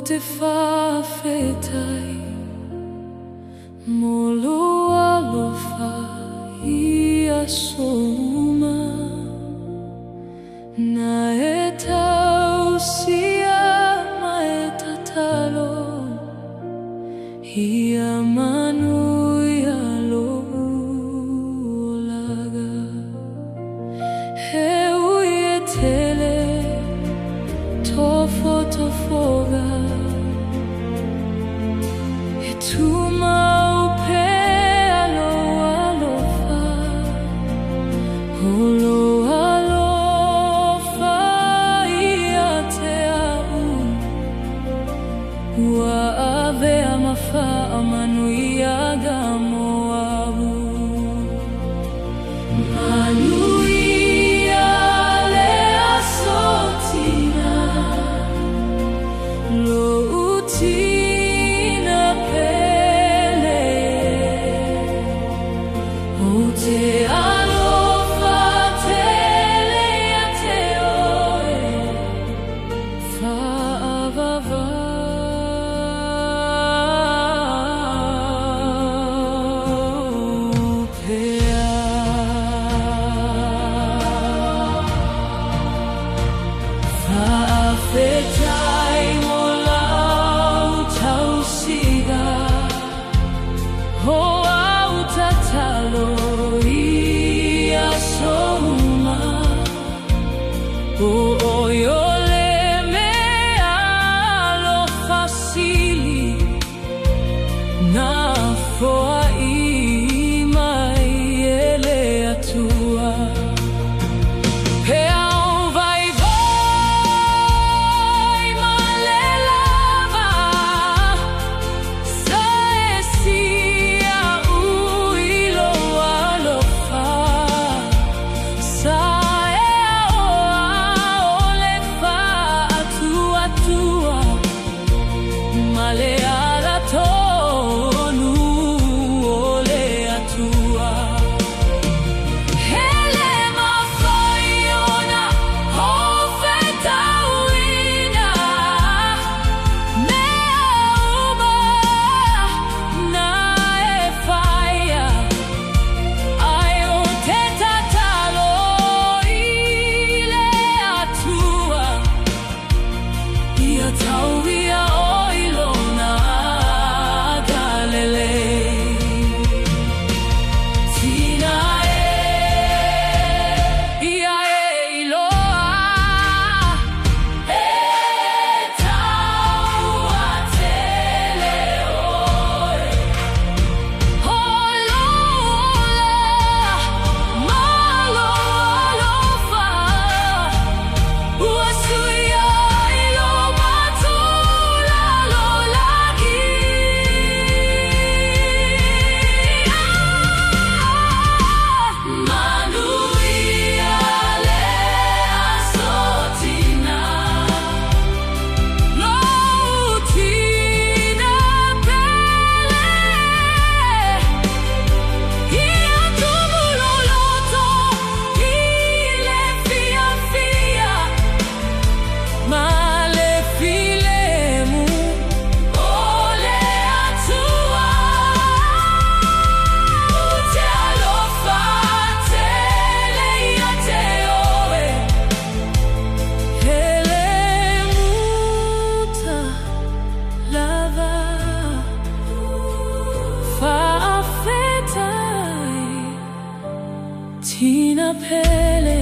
te faafetai mo lou alofa i aso uma, Na e tausia ma e tatalo, Ia manuia lou olaga. E ui e tele tofotofoga, E tumau pea lou alofa, O lou alofa ia te a'u, Ua avea ma faamanuiaga mo a'u. Manuia le aso tina, Lo'u tina pele, Ou te alofa tele ia te oe, Fa'avavau pea. Faafetai mo lau tausiga, O au tatalo i aso uma, O oe o le meaalofa sili, Na foa'i mai e le Atua. He ao vaivai ma le lava, Sa e sia'u i lou alofa, Sa e aoao le faatuatua Ma le ala tonu o le Atua. E le mafai ona ho'ofetauina Mea uma na e faia, Ae ou te tatalo i le Atua, Ia tauia oe i lona agalelei. Tina e, ia e iloa, E taua tele oe, O lou ola ma lou alofa, Ua suia ai lo matou lalolagi. Manuia le aso tina, Lo'u tina pele, Ia tumu lou loto i le fiafia Ma le filemu o le Atua. Ou te alofa tele ia te oe, Helemuta lava, Faafetai tina pele.